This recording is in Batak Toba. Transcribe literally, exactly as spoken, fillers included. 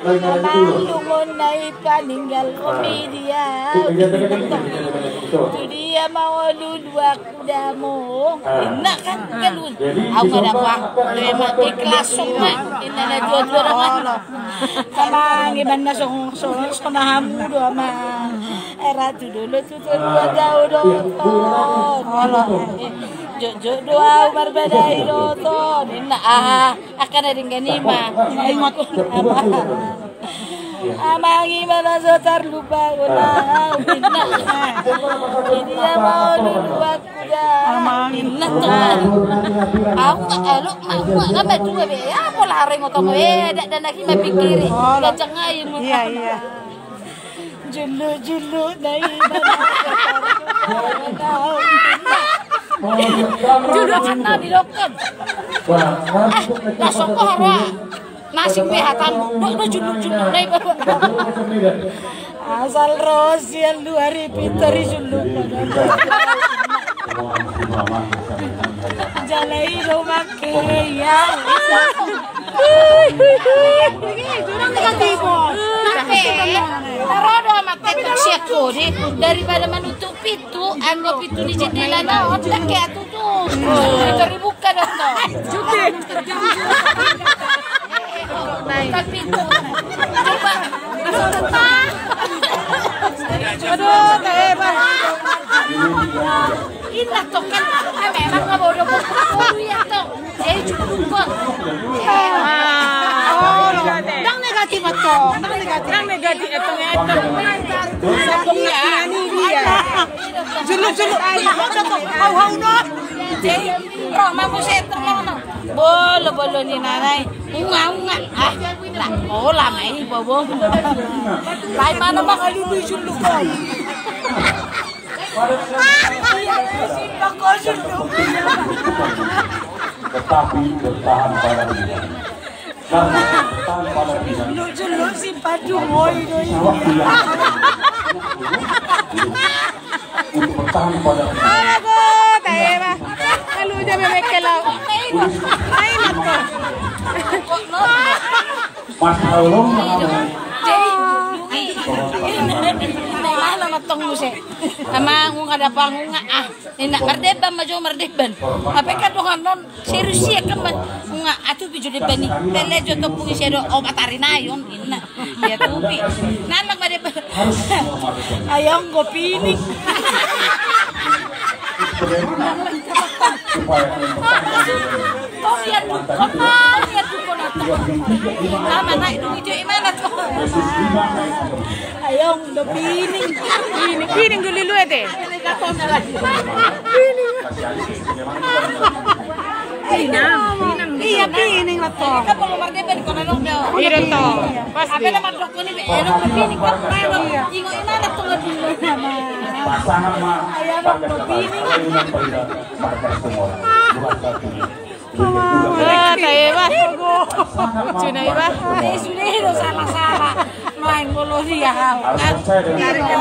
Amang, lungun na i paninggal, ah, komedia. Tu dia ma olo luat kudamong. Ah. Inna kan, galun. Jadi, au ma dapot. Memang ikhlas ma. Inna na dua-dua. Amang, iban na song, song, song na hamu do, amang. Era tu dolo tu, tu dua, ah, jauh do, iya, ton. Jotjot do au marbadai do, ton. Inna, ah. Angka na denggan i ma. Ingot. Amang, i ma na so tarlupa, ah, au, inna. Di dia ma olo luat kuda. Amang. Inna, tong. Au, au, au, au, au, au, au, au, be. Ya, pola harengot tong, eh, dak, dak, na i ma pikiri. Gancang ai mu. Iya, iya. Juluk, juluk, na i ma. Juluk, na di dokon. Ah, langsung ko haroa. Nasing be hatamu, dok do juluk-juluk na i baru. Asal ro sian luar i pintor i juluk. Jala i do make, ya. Jurang negatif. Taro do amat tetok sian kode daripada manutup pintu, anggo pintu ni jendela na on, dak ke atu tu. Pintu dibuka do to. Buka pintu. Coba. Aduh, teh, Bang. Inna tong kan, memang nggak bodoh, bodoh ya tong. Jadi cukup kok. Ah, oh, dang negatif, tong. Dang negatif. Dang negatif, tong, ya, tong. Sambung ya. Ini dia. Juluk, juluk. Hau, hau, no. Jadi, roh, mampu saya terlalu, no. Bolo, bolo ni nanai. Unga, unga. Ah, lah, oh, lama ini, bobo. Lai mana maka dulu juluk, kok. Tetapi bertahan pada pilihan. Karena bertahan pada pilihan. Lu, lu si Padu, woi, doi. Waktu yang untuk bertahan pada pilihan. Aduh, tahe, Pak. Lalu dia memekkel, Pak. Main apa? Mas Aulong, mana? Jadi, mana matong muse? Amang, unga da pangunga, ah. Inna, mardeban ma jo, mardeban. Apa kan dongan non, serius ia kan, unga, atu pi jo deban i. Lele jo topung isi do, obat ari na i on, inna. Ia tupi. Nalak mardeban. Ayang go pining. Tong, ia dukon, ia dukon, ia dukon. Ama naik dong itu, imana tuh? Ayang do pining. Pining, pining dulu, lu ete. Inang, inang. Iya, pining lah, tong. Kan kalau marga band, kalau dong, dong. Iya, tong. Pasti. Apa nama dokter ini? Eh, lo pining, kan? Iya. Ingo inang lah, tong, dulu. Pasangan mah. Ayang do pining. Markas Tumor. Bukan satu. Ah, tahe, Bah. Cina, Bah. Tahe, sudah, salah-salah. Main bola dia, hau. Harus percaya dengan